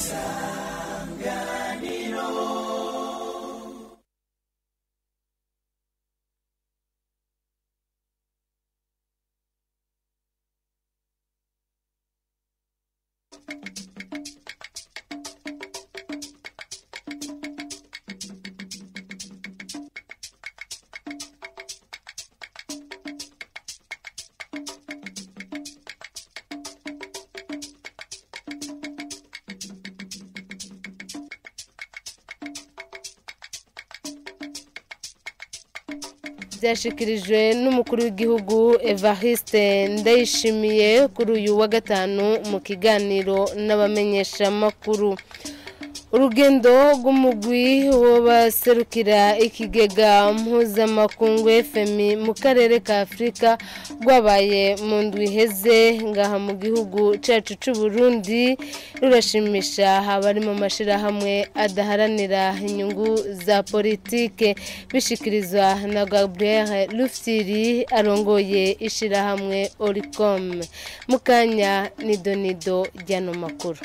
Isanganiro. Byashikirijwe n'umukuru w'igihugu Evariste Ndayishimiye kuri uyu wa gatanu mu kiganiro n'abamenyeshamakuru. Urugendo rw'umugwi w'abaserukira ikigega mpuzamakungu FMI mu karere ka Afrika rwabaye mu ndwi iheze ngaha mu gihugu cacu c'u Burundi rurashimisha abari mu mashirahamwe adaharanira inyungu za politike, bishikirizwa na Gabriel Rufyiri arongoye ishirahamwe Oricom. Mukanya nidonido ryano makuru.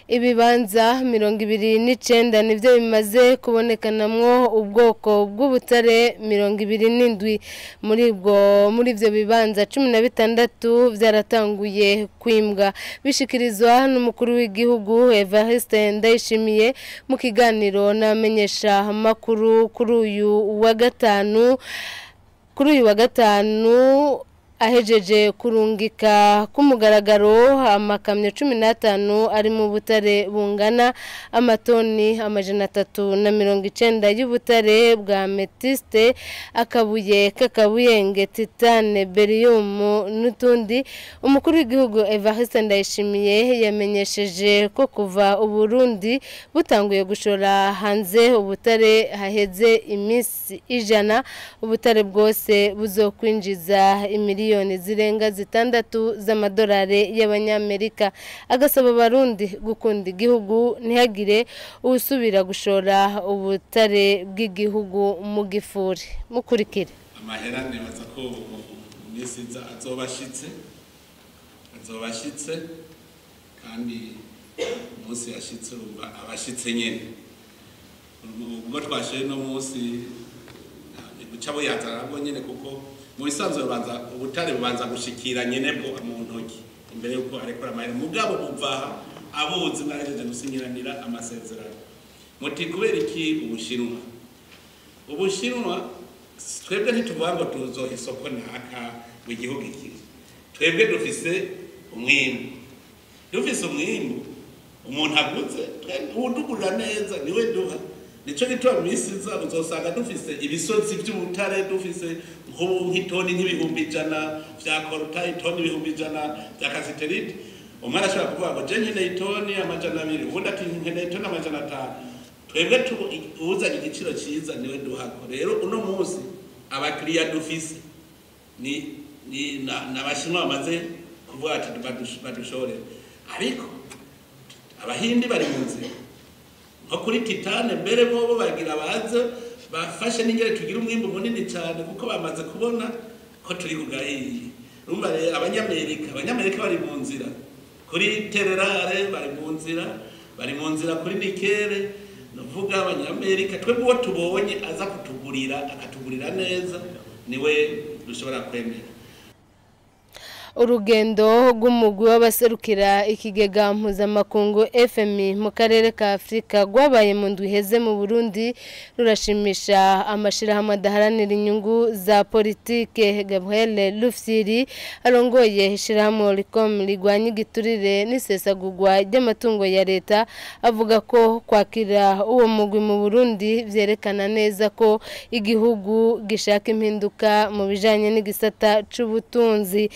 Ibibanza 29 nivyo bimaze kubonekanamwo ubwoko bw'ubutare 27. Muri ivyo bibanza 16 vyaratanguye kwimbwa, bishikirizwa n'umukuru w'igihugu Evariste Ndayishimiye mu kiganiro n'amenyesha makuru kuri uyu wa gatanu ahejeje kurungika kumugaragaro amakamyo 15 ari mu butare bungana amatoni 390 y'ubutare bwa metiste, akabuye kakabuyenge, titane, berium n'utundi. Umukuru w'igihugu Evariste Ndayishimiye yamenyesheje ko kuva Uburundi butanguye gushora hanze ubutare haheze iminsi 100 ubutare bwose buzokwinjiza imiliyoni zirenga 6 z'amadolari y'abanyamerika. Agasaba abarundi gukunda igihugu ntihagire usubira gushora ubutare bw'igihugu mu gifuri. Mukurikire. Amahera nibaza ko minsi azobashitse kandi umunsi yashitse urumva abashitse nyene. Ubwo twashoye no munsi ni guca boyazana nabwo nyene, kuko mu bisanzwe bubanza ubutare bubanza gushikira nyene bwo mu ntoki imbere yuko arekura amahera, mugabo buvaha abuzi mwarejeje gusinyiranira amasezerano. Muti kubera iki Ubushinwa? Ubushinwa twebwe ntituvuga ngo tuzoha isoko naka mu gihugu iki, twebwe dufise umwimbu, umuntu aguze udugurira neza niwe duha. Nico gituma misi iza uzosanga dufise ibisozi by'ubutare, dufise nk'itoni nk'ibihumbi 100 vya koruta, itoni 100,000 vya kasiterite. Umwe arashobora kuvuga ngo je nkeneye itoni 200, ubundi ati nkeneye itoni 500. Twebwe uzanye igiciro ciza niwe duhako. Rero uno munsi abakiriya dufise ni n'abashinwa bamaze kuvuga ati badushore, ariko abahindi bari mu nzira nko kuri titane mbere bobo bagira baze bafashe n'ingere tugira umwimbu munini cyane, kuko bamaze kubona ko turi kugahiye. Urumva rero abanyamerika bari mu nzira kuri tererare, bari mu nzira kuri nikere. Nuvuga abanyamerika twebwe uwo tubonye aza kutugurira akatugurira neza niwe dushobora kwemera. Urugendo rw'umugwi w'abaserukira ikigega mpuzamakungu FMI mu karere ka Afrika rwabaye mu ndwi iheze mu Burundi rurashimisha amashirahamwe adaharanira inyungu za politike. Gabriel Rufyiri arongoye ishirahamwe Oricom rigwanya igiturire n'isesagurwa ry'amatungo ya leta avuga ko kwakira uwo mugwi mu Burundi vyerekana neza ko igihugu gishaka impinduka mu bijanye n'igisata c'ubutunzi.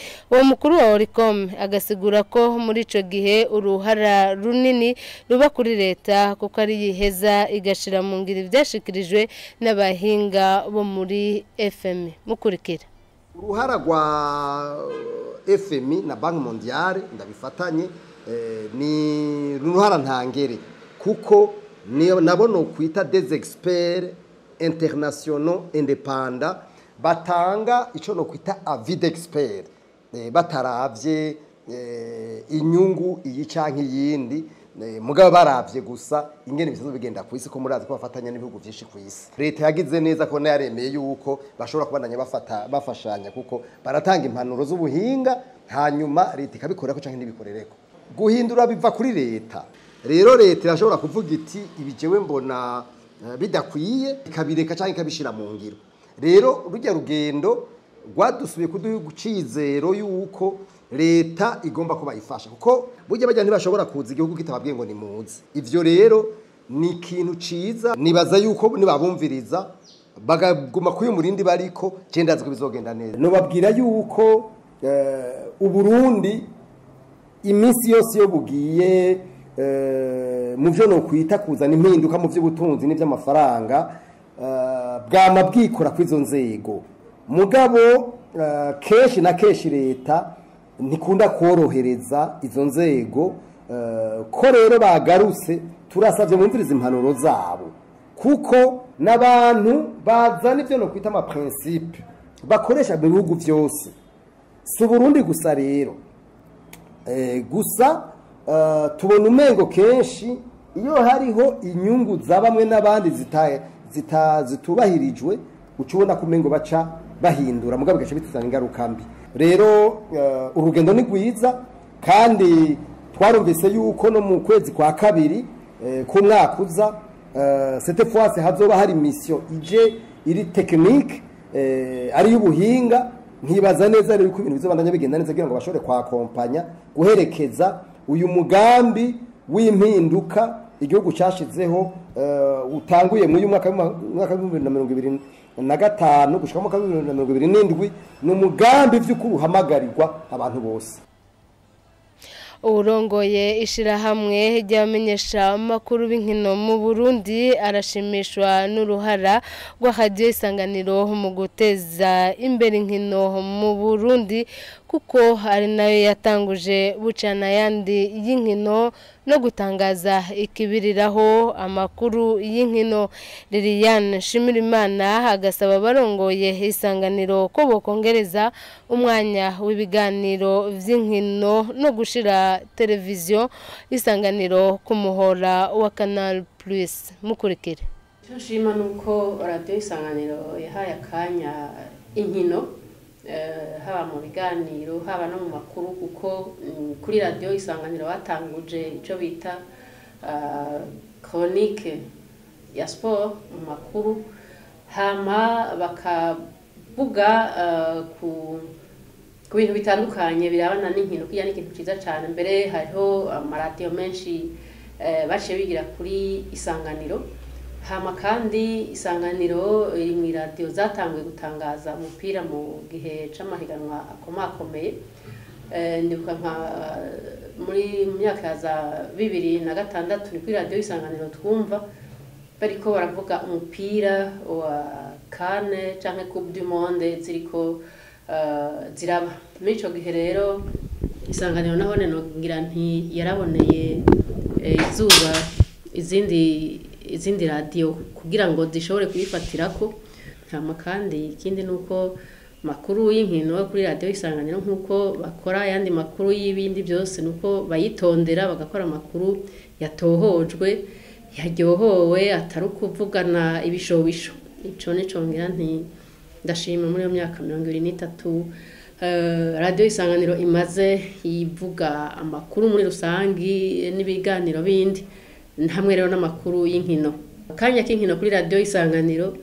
Mukuru wa Oricom agasigura ko muri ico gihe uruhara runini ruba kuri leta, kuko ari yiheza igashira mu ngiro ivyashikirijwe n'abahinga bo muri FMI. Mukurikira. Uruhara rwa FMI na Banki Mondiale ndabifatanye ni uruhara ntangere, kuko Nabo no kwita des experts internationaux indépendants batanga ico no kwita avis d'expert, bataravye inyungu iyi canke iyindi, mugabo baravye gusa ingene bisanzwe bigenda ku isi, ko murazi ko bafatanya n'ibihugu vyinshi ku isi. Leta yagize neza ko yaremeye yuko bashobora kubandanya bafata bafashanya, kuko baratanga impanuro z'ubuhinga, hanyuma leta ikabikorerako canke ntibikorereko. Guhindura biva kuri leta. Rero leta irashobora kuvuga iti ibi jewe mbona bidakwiye, ikabireka canke ikabishira mu ngiro. Rero rujya rugendo rwadusubiye kuduha icizero yuko leta igomba kuba ifasha, kuko burya bajya ntibashobora kuza igihugu kitababwiye ngo nimuze. Ivyo rero ni ikintu ciza, nibaza yuko nibabumviriza bagaguma kuri uyu murindi bariko, je ndazi ko bizogenda neza. Nobabwira yuko Uburundi iminsi yose iyo bugiye mu vyo nokwita kuzana impinduka mu vy'ubutunzi n'ivy'amafaranga, bwama bwikora kw'izo nzego. Mugabo kenshi na kenshi leta ntikunda korohereza izo nzego. Ko rero bagarutse, turasavye mwumvirize impanuro zabo, kuko n'abantu bazana ivyo no kwita ama principe bakoresha mu bihugu vyose, si Uburundi gusa. Rero gusa tubona umengo kenshi iyo hariho inyungu za bamwe n'abandi zitubahirijwe, uca ubona ko umengo baca bahindura, mugabo bigaca bituzana ingaruka mbi. Rero urugendo ni rwiza, kandi twarumvise yuko no mu kwezi kwa kabiri k'umwaka uza, cette fois hazoba hari mission ije iri technique, ari y'ubuhinga. Nkibaza neza rero yuko ibintu bizobandanya bigenda neza, kugira ngo bashobore kwakompanya, guherekeza uyu mugambi w'impinduka igihugu cyashizeho, utanguye muri uyu mwaka wa 2025 gushika mu mwaka wa 2027. Ni umugambi vy'ukuri uhamagarirwa abantu bose. Urongoye ishirahamwe ry'abamenyesha amakuru b'inkino mu Burundi arashimishwa n'uruhara rwa Radio Isanganiro mu guteza imbere inkino mu Burundi, kuko ari nayo yatanguje bucana yandi y'inkino no gutangaza ikibiriraho amakuru y'inkino. Liliane Shimirimana agasaba abarongoye Isanganiro ko bokongereza umwanya w'ibiganiro vy'inkino no gushira televiziyo Isanganiro ku muhora wa Canal Plus. Mukurikire. Icyo nshima ni uko Radiyo Isanganiro yahaye akanya inkino, haba mu biganiro, haba no mu makuru, kuko kuri Radiyo Isanganiro batanguje icyo bita chronique ya sport mu makuru, hama bakavuga ku bintu bitandukanye birabana n'inkino. Kirya ni ikintu cyiza cyane. Mbere hariho amaradiyo menshi baciye bigira kuri Isanganiro. Hama kandi Isanganiro iri mu iradiyo zatanguye gutangaza umupira mu gihe c'amahiganwa akomakomeye. Ndibuka nka muri mu myaka ya za 2006, ni kuri Radiyo Isanganiro twumva bariko baravuga umupira wa CAN canke Coupe du Monde ziriko ziraba. Muri ico gihe rero Isanganiro nahone nogira nti yaraboneye izuba izindi radiyo kugira ngo zishobore kuyifatirako. Hama kandi ikindi ni uko makuru y'inkino kuri Radiyo Isanganiro, nk'uko bakora ayandi makuru y'ibindi byose, nuko bayitondera bagakora amakuru yatohojwe, yaryohowe, atari ukuvugana ibishobisho. Ico nico ngira nti ndashima muri iyo myaka 23 Radiyo Isanganiro imaze ivuga amakuru muri rusangi n'ibiganiro bindi, hamwe rero n'amakuru y'inkino. Akanya k'inkino kuri Radiyo Isanganiro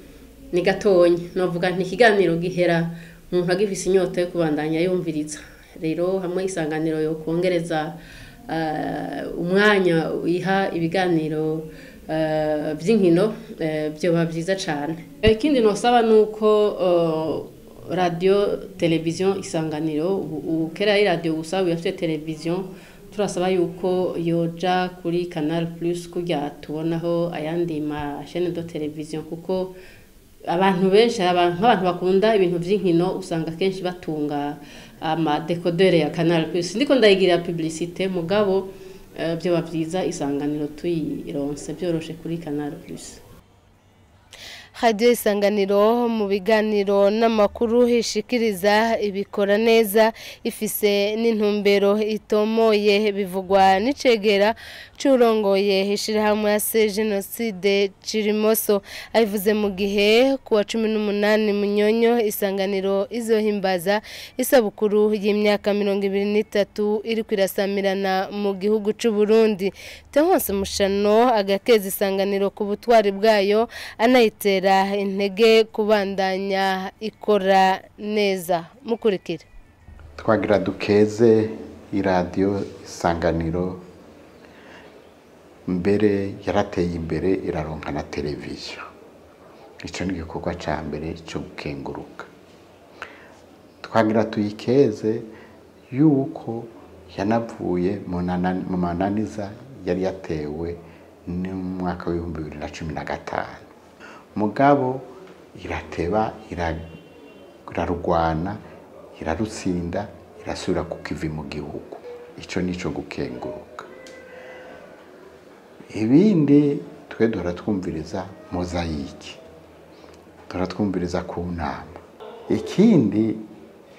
ni gatonya, novuga nti ikiganiro gihera umuntu agifise inyota yo kubandanya yumviriza. Rero hamwe Isanganiro yo kongereza umwanya iha ibiganiro vy'inkino, vyoba vyiza cane. Ikindi nosaba nuko Radio Televiziyo Isanganiro, ubu kera ari radio gusa, ubu yafite televiziyo, turasaba yuko yoja kuri Canal Plus kurya tubonaho ayandi ma chaîne de télévision, kuko abantu benshi, abantu nk'abantu bakunda ibintu vy'inkino, usanga kenshi batunga ama décodeur ya Canal Plus. Ndiko ndayigira publicité, mugabo Byoba byiza Isanganiro tuyironse byoroshe kuri Canal Plus. Radio Isanganiro mu biganiro n'amakuru ishikiriza ibikora neza, ifise n'intumbero itomoye, bivugwa n'icegera curongoye ishirahamwe ya Jenoside Cirimoso. Abivuze mu gihe kuwa 18 Munyonyo Isanganiro izohimbaza isabukuru y'imyaka 23 iri kwirasamirana mu gihugu c'u Burundi. Tehonse Mushano agakeza Isanganiro ku butwari bwayo, anayitera intege kubandanya ikora neza. Mukurikira. Twagira dukeze iradiyo Isanganiro, mbere yarateye imbere iraronka na televiziyo. Ico ni igikorwa ca mbere cyo gukenguruka. Twagira tuyikeze yuko yanavuye mu mananiza yari yatewe n'umwaka w'ibihumbi 2015. Mugabo irateba, irarwana, irarutsinda, irasubira ku kivi mu gihugu. Ico nico gukenguruka. Ibindi twe duhora twumviriza Mozayike, duhora twumviriza ku nama. Ikindi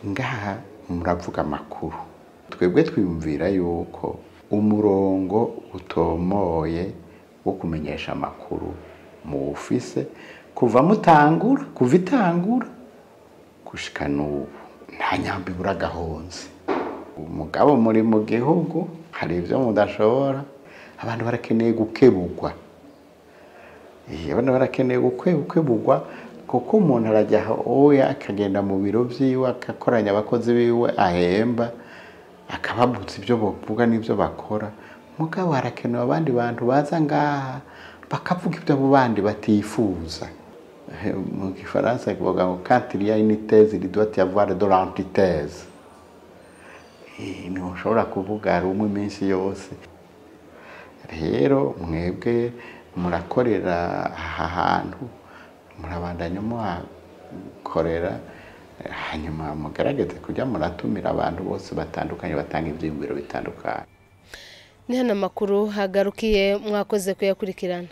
ngaha muravuga amakuru, twebwe twiyumvira yuko umurongo utomoye wo kumenyesha amakuru muwufise kuva mutangura, kuva itangura gushika n'ubu nta nyambi buragahonze. Umugabo muri mu gihugu hari ibyo mudashobora. Abantu barakeneye gukebugwa, abantu barakeneye gukebugwa, kuko umuntu arajya oya akagenda mu biro vyiwe akakoranya abakozi biwe ahemba, akababutsa ibyo bavuga n'ibyo bakora. Mugabo harakenewe abandi bantu baza ngaha bakavuga ibyo abo bandi batifuza. Mu gifaransa bavuga ngo quand il y a une thèse, il doit y avoir de l'antithèse. Ntushobora kuvuga rumwe iminsi yose. Rero mwebwe murakorera aha hantu, murabandanya muhakorera, hanyuma mugerageze kujya muratumira abantu bose batandukanye batanga ivyiyumviro bitandukanye. Ni hano amakuru hagarukiye, mwakoze kuyakurikirana.